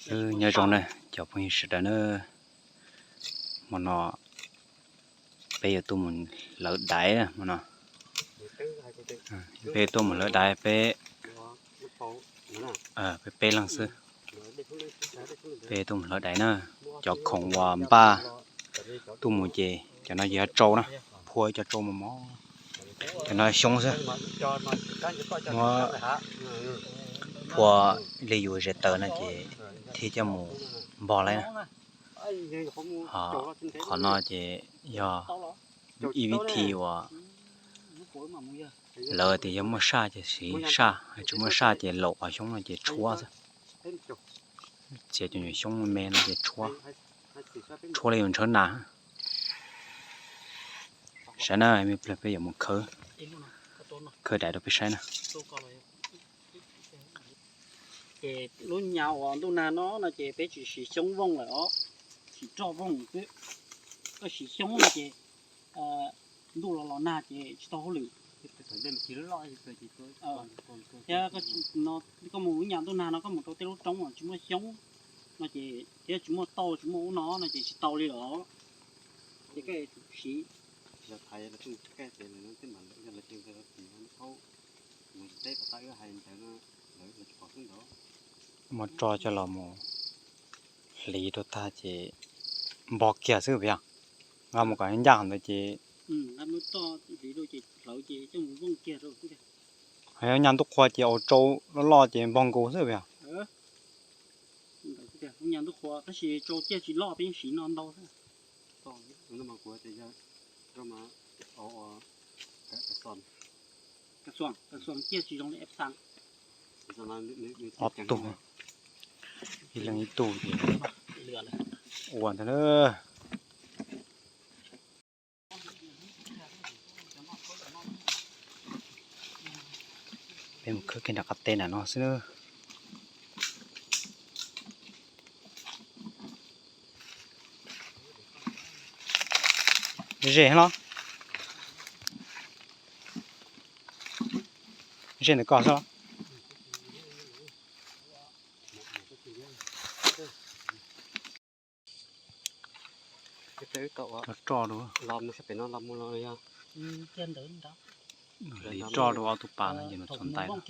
Nyob zoo na cov phooj ywg sawv daws na, hmo no peb yuav tuaj mus hlawv daiv na hmo no. Peb tuaj mus hlawv daiv peb, peb peb leeg xwb. Peb tuaj mus hlawv daiv na, cov khoom uas npaj tuaj mus ces cov no yuav tsau na, phua cov tsau mos mos. Cov no xyoob xwb. Muab phua li yus zes taws no ces thiaj coj mus npog laib na. Qhov no ces yog ib vib thi uas lawv tias yog muaj saj ces siv saj, tsis muaj saj ces laum qhov xyoob no ces tshuab xwb. Txiav cov nyuam xyoob me no ces tshuab, tshuab li yus ntshaw nas. Saib na, me pliag peb yuav mus khawb, khawb daiv rau peb saib na. Ces lub nyam uas ntuj nag no no ces peb tsis siv xyoob vooj lawm os, siv roj vooj xwb. Koj siv xyoob no ces ntuj los los nag ces tsis tau hauj lwm. Thiab koj mus lub nyam ntuj nag no koj mus rau tej lub roob tsis muaj xyoob no ces thiab tsis muaj tauj tsis muaj ub no no ces tsis tau li os. Ces koj yuav tsum siv. Muab tso coj los mus hliv rau tag ces npog kiag xwb puas yog? Nqa mus kom ncaj ntawd ces nyam ntuj qhua ces ua tsau loj loj ces npog nkaus xwb puas yog? Tab sis tsau ciaj tsis loj peb yeej siv no ntau xwb. Ob tug, ib leeg ib tug ces ua ntag na. Peb mus khawb kiag nram qab teb nram no xwb na. Ze los? Ze ntawm koj xwb los? Roj rau, hliv roj rau ob tug pas no ces nws txog ntais lawm.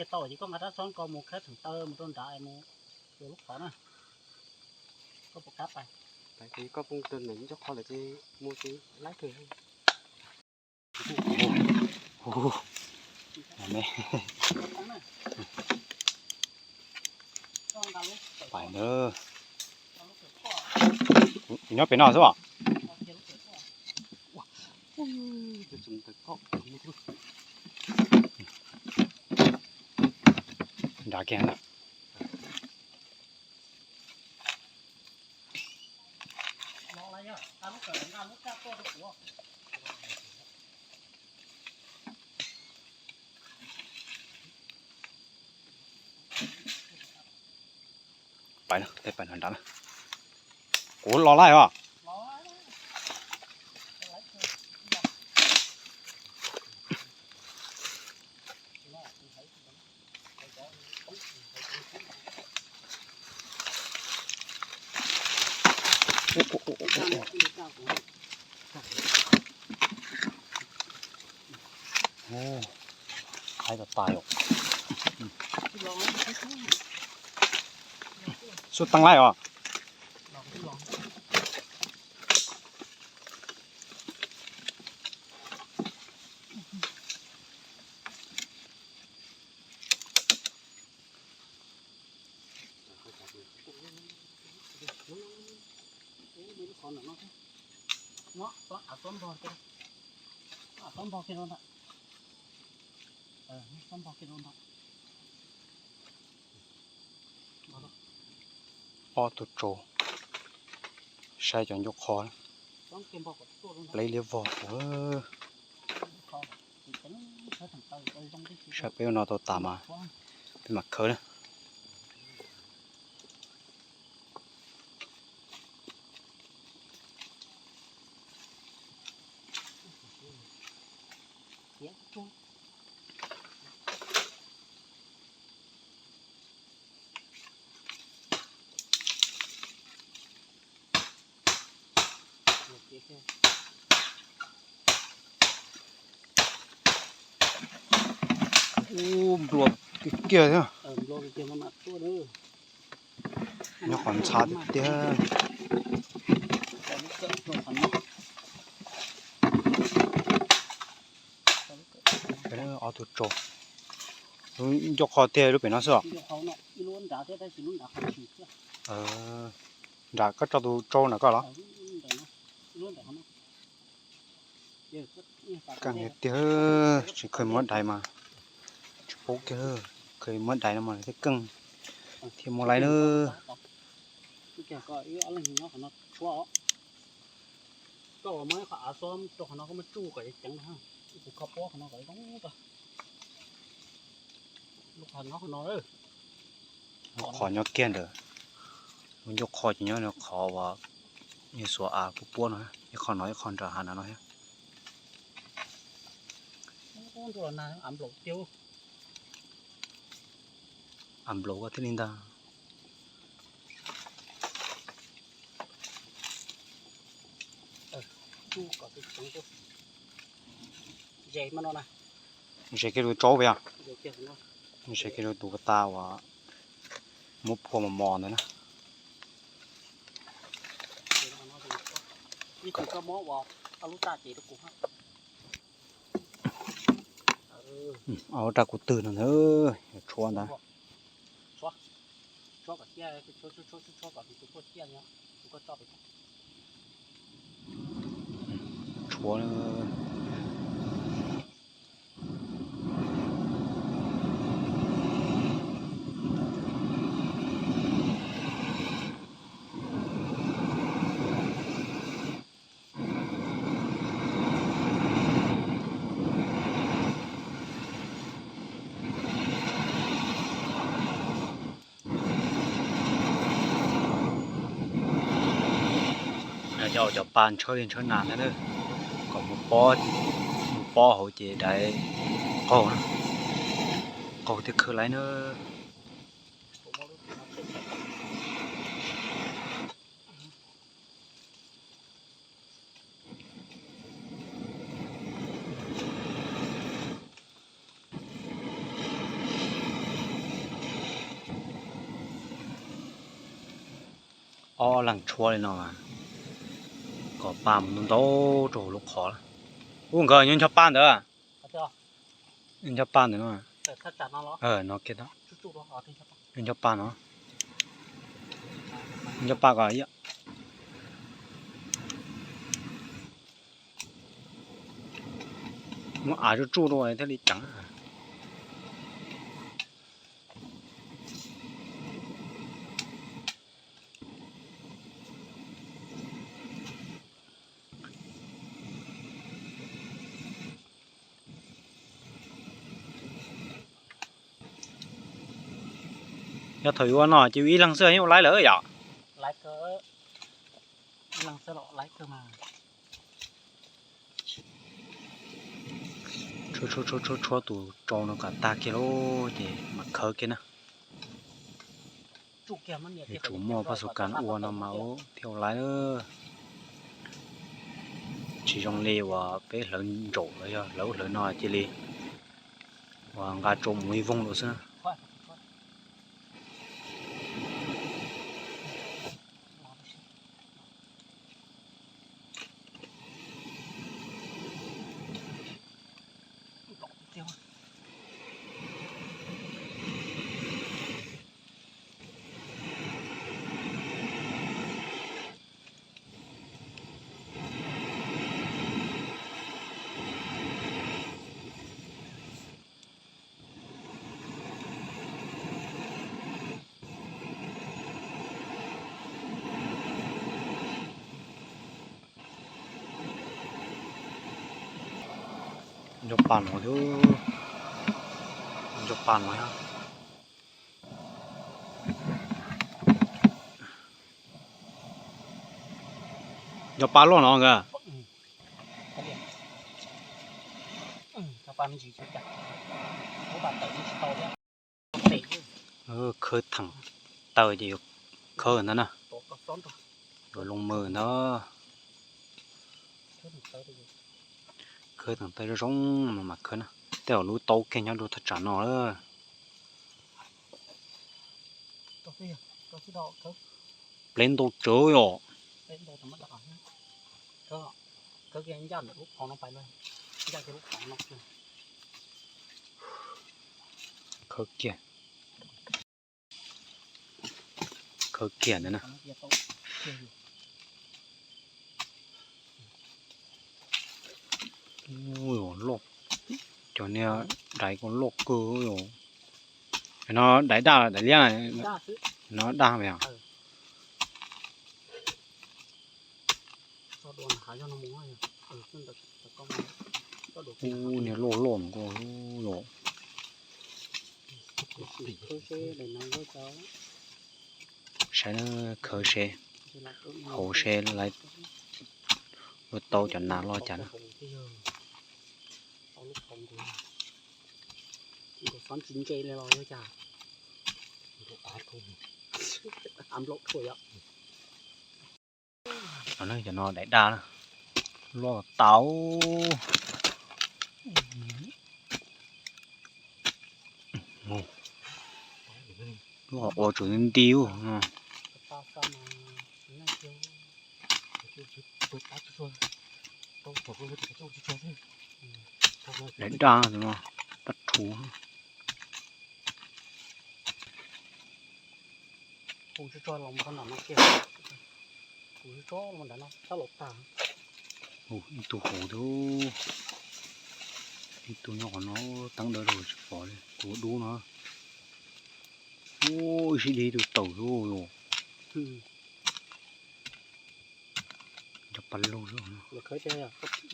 Pais na. Nyob pem no xwb os. Nrad kiag ntag. Pais no, tej pais no nrad na. Kuv los laij os. Haib tas tas yom. Xub teeb laij os. Ob tug tsau, saib cov ncuj qho, pleb liab vog. Saib peb ua no tau tas mas peb mam khawb na. Ub, nplua kiag kiag thiab. Nyob qhov ntxhab tiag tiag. Ob tug tsau. Lub ncauj qhov tiag lub pem no xwb os. Nram koj tso tus tsau nram koj los? Keej tiag, tsis kheev muab dais mas tsis paub kiag. Kheev muab dais no mas thiaj keej, thiaj muab laib na. Lub qhov nyob kiag ntawd, lub ncauj qhov ces nyob qhov uas yog xuas av puab puab no, ib qho no ib qho nram hav no no thiab. Av nplaum koj thiaj li ntag. Ze kiag lub tsaub yom. Ze kiag lub tus ko tas uas muab phua mos mos ntawd na. Ua rau kuv twg no ntag, tshuav ntawd. Tshuav. Cov, cov pa ntshawb li ntshawb nas ntag na, kom mus pob, mus pob hauv ces dais qaug, qaug thiaj khawb laib na. Ob leeg tshuab li no mas kom pa mus ntau ntau rau hauv lub qhov. Ub, nkawd nyob ncho pa ntawd. Ncho pa ntawd no. No kiag, ncho pa no. Ncho pa kom muab av tsuj tsuj rau thiaj li ceev. Yog thaum yuav no ces ib leeg xwb yeej ua laib lawm yom. Tshuab tshuab tshuab tus tsau no kom tag kiag lauj ces mam khawb kiag na. Yuav tsum muaj paj xu kas ua no mas thiaj ua laib. Tsis zoo li uas peb hlawv ntsaum los yog hlawv ub hlawv no cia li uas nqa tsau mus ib voog lawm xwb. Nco pa no thiab, nco pa no thiab. Nco pa loj no nkawd. Khawb theem taw ces yuav khawb ntag na. Yuav loo mws ntag. Khawb tau taw zoo zoo no mas khawb na. Tej zaum lub taub kiag nyob rau thaj tsam no lawm. Pleb ntau tsawv yom. Khawb kiag. Khawb kiag ntawd na. Loj, cov niag daiv kuj loj kawg. No daiv daj daiv liab, no daj yom. Ub, niag loj loj no. Saib na, khawb seb, haus seb lawv yuav tau cov nas los cas na. Cov no daiv daj na, loj tau. Loj ua tsum nti ub. Daiv daj no, daj rhuv. Ib tug hauv, ib tug nyob qhov no, teeb dawb rau tsis pom li, kuv dub no. Ub, ib sij dib ib tug tawm xwb. Cov paj lug xwb.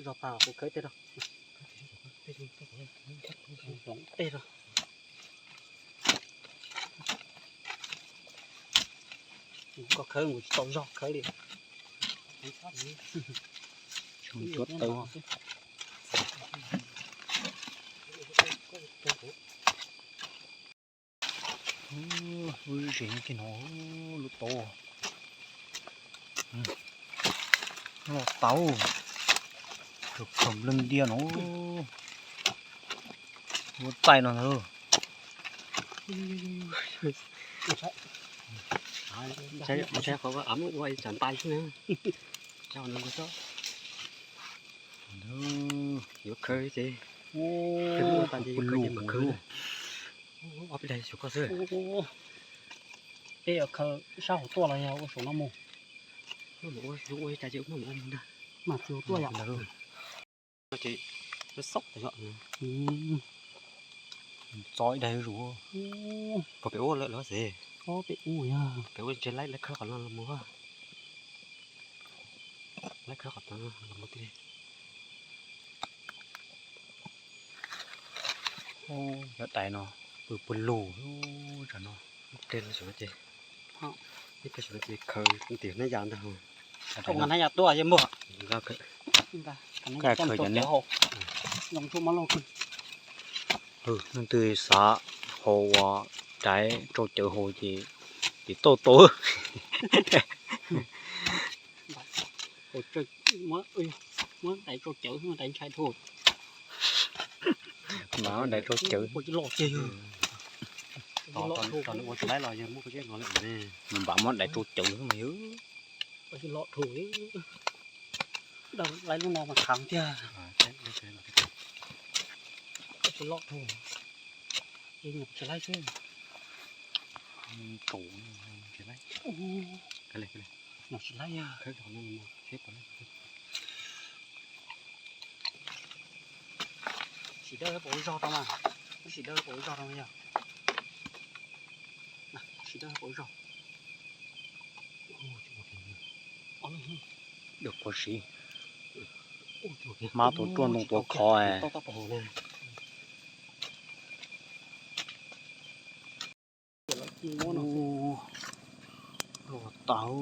Zog tas kuv khawb tej rau. Tej rau. Koj khawb kuv tsis tau zog khawb li. Cuab tawb. Lub zem kiag no, lub taub. Loj tau. Khaws npleeg ntiag no. Lub txaij no ntag. Ua ib tsam ntais xwb na. Yuav khawb ces, pw lug khawb. Ob peb daim xyuas koj xwb. Peb yuav khawb sab hauv tuaj los yog ua saum no mus? Ua ib tsam ces ua mus ntag. Mas tsis ua tuaj yom. Ces xauj tas yom. Txo ib daim zuj zus. Koj pem ub lawm los xwb. Pem ub yog pem ub ntshe laib laib khawb qhov no los mus. Laib khawb qhov no los mus tiag. Cov daiv no pw pw lug tsam no. Ib pliag xyov no ces, ib pliag xyov no ces khaws tim hnab yas ntag. Hnab yas tuaj yeej muaj. Leej twg xav haus ua daiv rau cawv haus ces tim tauj tau. Muab daiv rau cawv, daiv ntshai dhau. Mas daiv rau cawv. Ua tsis loj tiag yog. Ua tsis loj dhau. Nws npam muab daiv rau cawv xwb mas yog. Ua tsis loj dhau. Laib lub no mas khav tiag. Ua tsis loj dhau. Ces nyuam qhuav tsis laib xwb. Nyuam tsis laib yog. Sim dawb pom ua zog tau mas. Sim dawb pom ua zog tau yog. Sim dawb pom ua zog. Dawb quav siv. Hmab tuav ruaj ntoo tuav khov. Loj tau.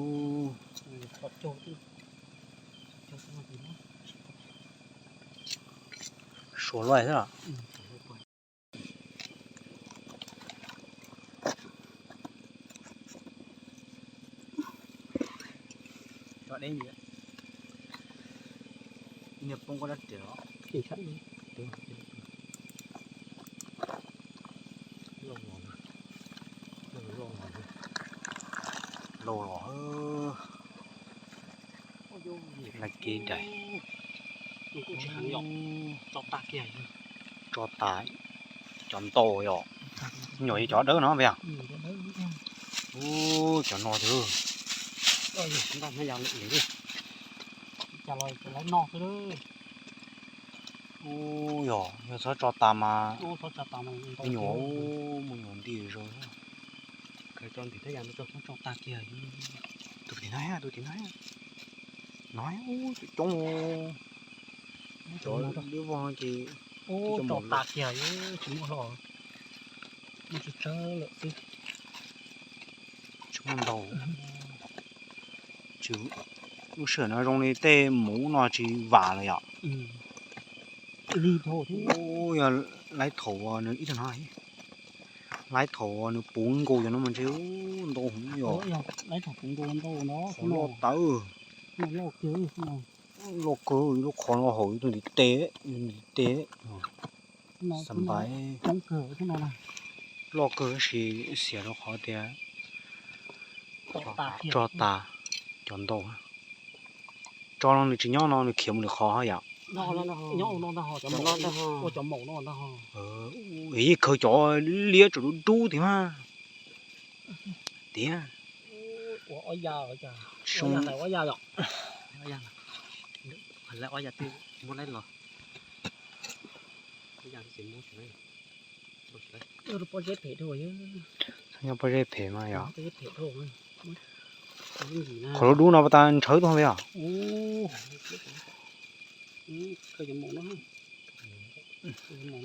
Suav luaj xwb los. Niag poob koj dab riam los? Lauj los, laj kev daim. Tso tas cov ntau yom. Nyuam yog cov dawb no yog? Ub, cov no twb. Ub, yog, yog txhob tso tas mas me nyuam, ub, me nyuam nti zog. Tso tas kiag. Tus tim no, tus tim no, no, ub, coob coob. Cov dib vog ces tso tas kiag, tsis muaj hlo, muaj tsawg tsawg lawm xwb. Tsis muaj ntau. Lub sij hawm no zoo li tej muv no tsis vam lawm yom. Ub, yog laib thaum nws ib tug no, laib thaum nws puv nkaus cov no mas ntshe ntau heev yom. Qhov loj tawv, loj kawg, lub qhov no haum ib tug ntiv tes, ntiv tes. Xav npais loj kawg tab sis xiam rau qhov tias tso tas cov ntau. Tso no nws tsis nyob no nws khiav mus lwm qhov yom. Yeej khaws cov liab tseem dub dub tiag mas. Tiag. Nyob pob zeb phem mas yog. Qhov lub dub no pas tas ntshawv tuaj yog.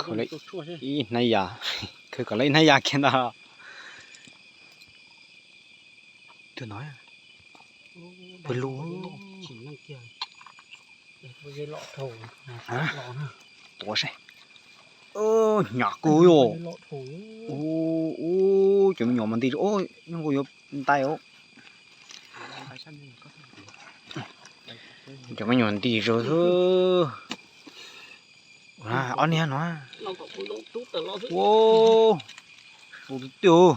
Khaws ib hnab yas, khaws kom lawv ib hnab yas kiag ntag. Pw lug. Tuav seb. Hnyav kawg yom. Ub, cov me nyuam mas nti, nyob nkaus yuav ntais. Cov me nyuam nti zog xwb. Ob niag no. Tus twg tiag,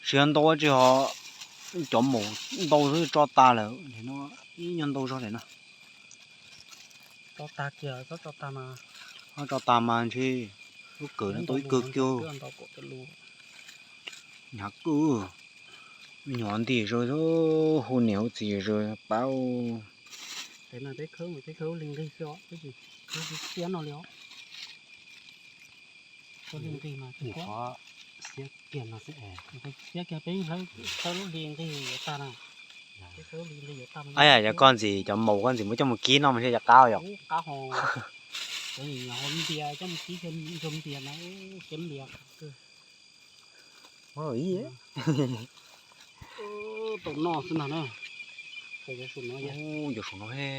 tsis yog ntau tsis ho, cov maum ntau xwb tso tas lawm no, ib nyuag ntau zog lawm no. Tso tas mas ntshe lub kawm no tau ib kawg kiag. Hnyav kawg, me nyuam nti zog xwb, hu niam hu txiv zog pab. Xiab kiag peb hlawb lub hli nqig yuav tag na. Ab yam, yog koj ntxim cov maum koj ntxim muab coj mus kib no mas ntshe cov qab yom. Qab ho, cov nyiam ho npias coj mus kib nrog npias na, cov npias. Tau noj xwb ntag na. Yuav saum no he.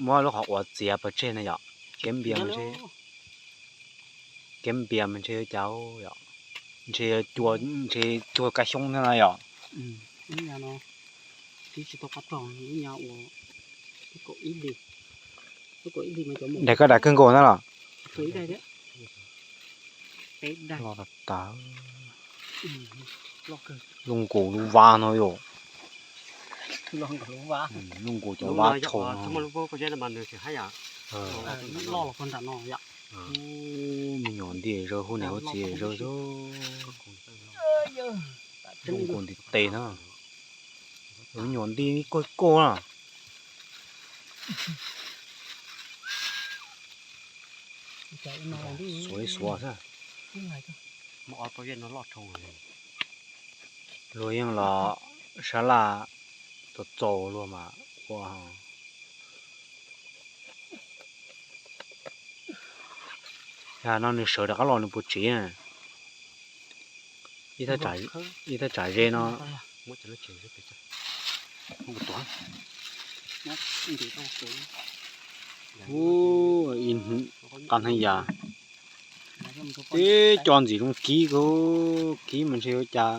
Muab lub qhov quav txiav pov tseg na yom. Kev npias mas ntshe, kev npias mas ntshe yuav cas yom. Ntshe, ntshe cuag kab xyoob thiab na yom. Daim koj daim kawg nkaus na los. Loj tas tas. Loj nkaus lub vab no yom. Loj nkaus cov vab thaum no. Me nyuam nti zog hu niam hu txiv zog xwb. Loj nkaus ntiv tes na. Me nyuam nti koj koj na. Xuav li xuav xwb. Luag yeej los sab laj txaus txaus luag mas ua. Yog no nws sawv rov qab los nws puas tsev? Ib thaj tsam ze no. Ub, ib qab hnab yas. Teb co ntxim zoo kib kawg, kib mas ntshe yuav cas.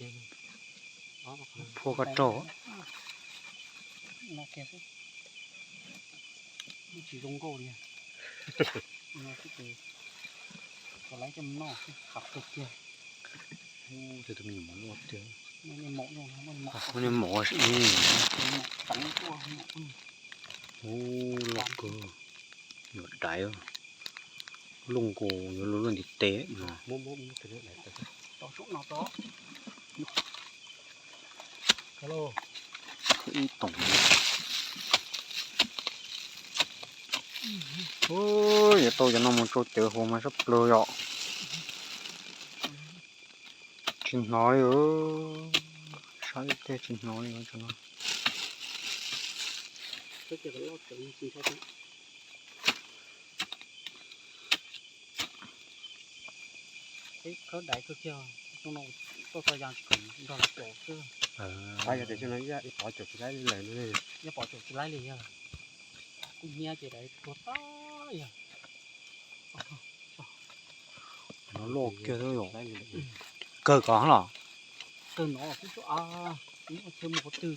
kiag. Phua koj raug. No kiag xwb. Tsis zoo nkauj li. No xwb ces kom lawv coj mus noj xwb, qab kawg kiag. Tus me nyuam mos loj tiag. Muaj niag mos, ub, loj kawg. Nyuam daiv, lub nkaus yuav luaj luaj ntiv tes no. Ib toom. Yuav tau cov no mus rau cawv hauv mas sab plaws yom. Tsis hnov li, sab ib teg tsis hnov li no. Khawb daiv kawg kiag, tuaj txog yas khoom nrog lawv caum xwb. Yog tias tsis no ib pov caum tsis laib li lawm no. Ib pov caum tsis laib li yog. Kuj hnyiab ces lawv tuag tas yog. No loj kiag xwb yom. Kawg kod los? Kawg no xwb xwb a. Kuv muaj chaw mus qhov twg,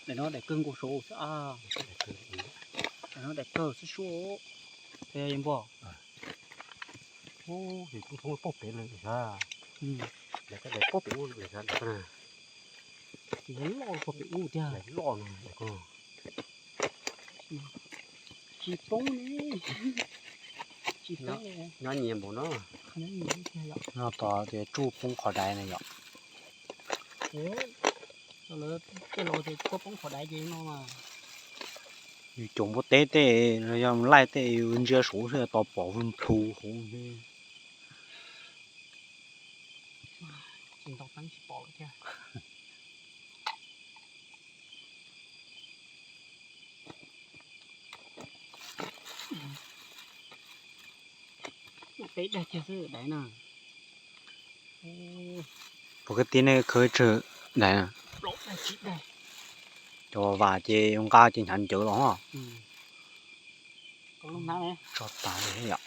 daim no daim kawg nkaus saud xwb a. Daim no daim kawg xwb xwb. Npog. Ub, ces kuj thoob pog pem lawm sas. Daim kawg daim pog pem ub lawm sas. Ces loj pog pem ub tiag. Loj no. Tsis poob li. Tsis poob li. Nyob nyias npaum no. Nyob nyias tiag yom. No tos tias tsuj poob qhov daiv na yom. Lawv tej laus tias tsuj poob qhov daiv ces no mas. Yus caum npua teb tej los yog laij tej yus ntsia saud xwb tos pom plhu hauv. Tsis ntau teeb tsis pom lawm thiab. Peb daig kiag xwb daiv na. Puas koj tib nej khawb tsawg daiv na? Cov vas ces yuav nqa ces hnyav ncawv los. Tso tas li yom.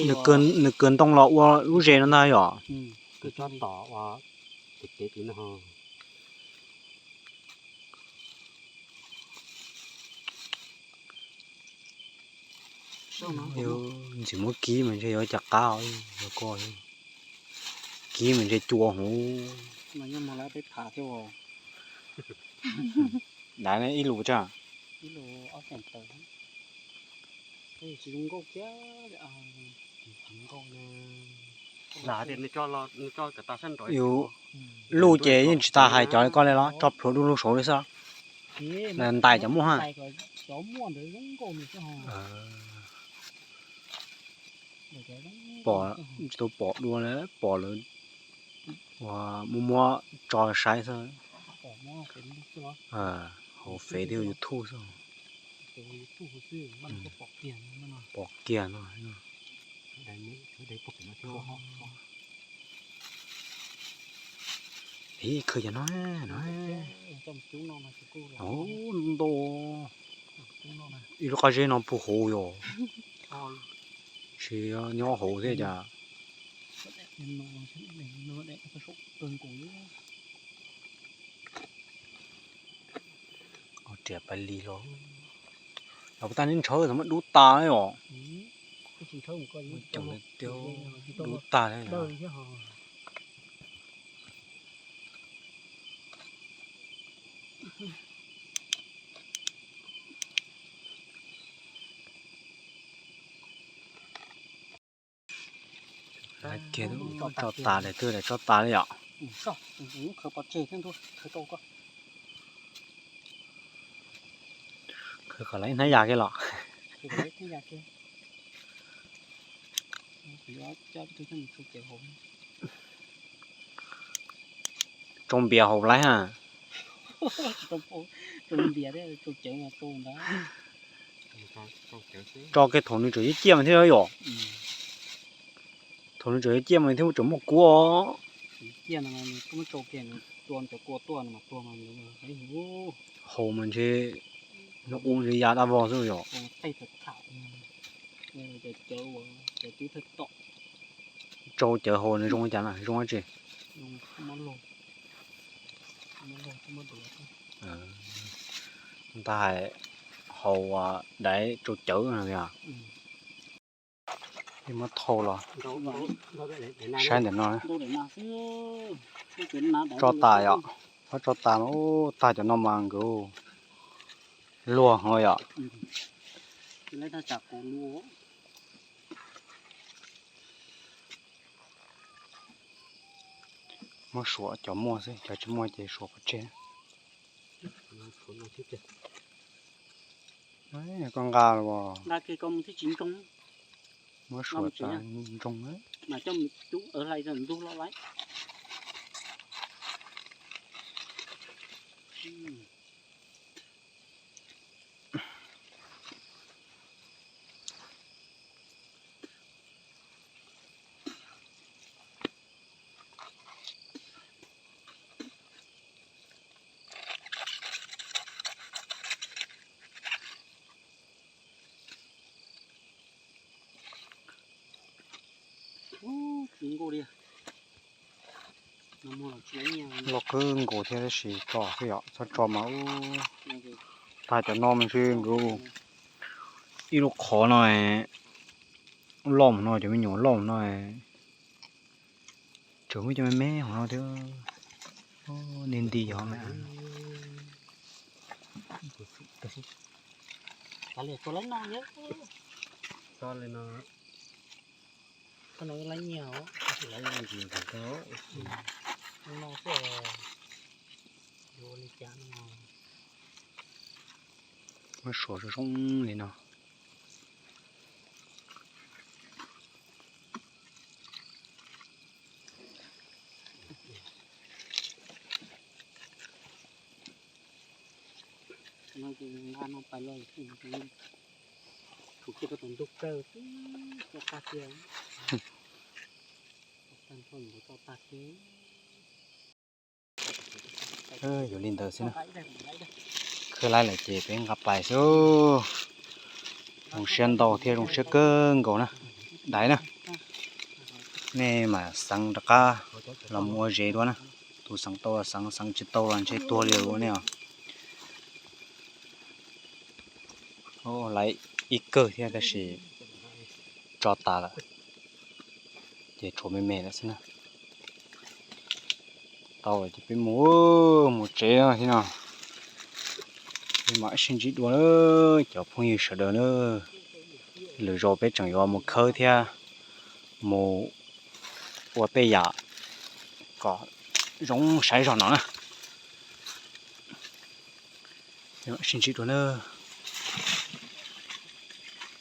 Nws kaw ntoo los ua lub zes no ntag yom. Ntxim muab kib mas ntshe yuav cas qab, kib mas ntshe cua hauv. Dav ib lus tsam. Yus luj ces yeej tsis tas hais cov li koj li los tso plhuav dub lug saud li xwb. Ntais cov muaj ha. Pom, tsis tau pom dua li, pom lawv uas muab muab tso saib xwb. Hauv Fev thiab YouTube xwb. Pom kiag no. Ib khawb cov no no. Ntau. Ib lub qab zeb no puag hauv yom. Tsis nyob hauv thiab cas. Riam pais lis los, los puas tag neb ntshawv txog muab dub tas os. Dub tas thiab. Kiag tso tas li, twb tso tas li yom. Khawb kom lawv ib hnab yas kiag los. Tsau npias hauv laib ha. Tso kiag thaum nws tseem ciaj ciaj mas thiaj yom. Thaum nws tseem ciaj ciaj mas thiaj tseem muaj kua os. Ciaj no koj muab tsau kiag, tua cov kua tuaj no mas tuag mas. Hau mas ntshe nws ua ntshe ya dab vog xwb yom. Tsau cawv hau nws zoo li cas na, zoo dab tsi? Ntag, hau daiv tsau cawv no yog. Muab thau los saib ntawm no. Tso tas yom, tso tas mas ub, tag cov no mas nkawd luag heev yom. Muab suav cov muaj xwb, cov tsis muaj ces suav pov tseg. Koj nqa los, muab suav tas ntsoog. Loj kawg nkaus thiab tab sis tso xwb yom, txhob tso mas ub. Tag cov no mas ntshe nkawd ib lub qhov no, loj mus no, cov me nyuam loj mus no, tseem muaj cov me me hauv no thiab. Nti nti yog me. Muab suav zoo zoo li no. Yuav li ntawd xwb na. Khawb laib lawm ces peb nqa pais xwb. Zoo siab ntau thiab zoo siab kawg nkaus na. Daiv na, nej mam xeev rov qab los mus ua zes dua na. Tus xeev tau los xeev, xeev tsis tau los ntshe tuag li lawm nej os. Laiv ib kawg thiab tab sis tso tas lawm, ces tshuav me me lawm xwb na. Tau lawm ces peb mus, mus tsev thiab no. Peb mam sib ntsib dua na cov phooj ywg sawv daws na. Lwm zaus peb tseem yuav mus khawb thiab mus ua tej yam kom zoo saib zog no na. Sib ntsib dua na.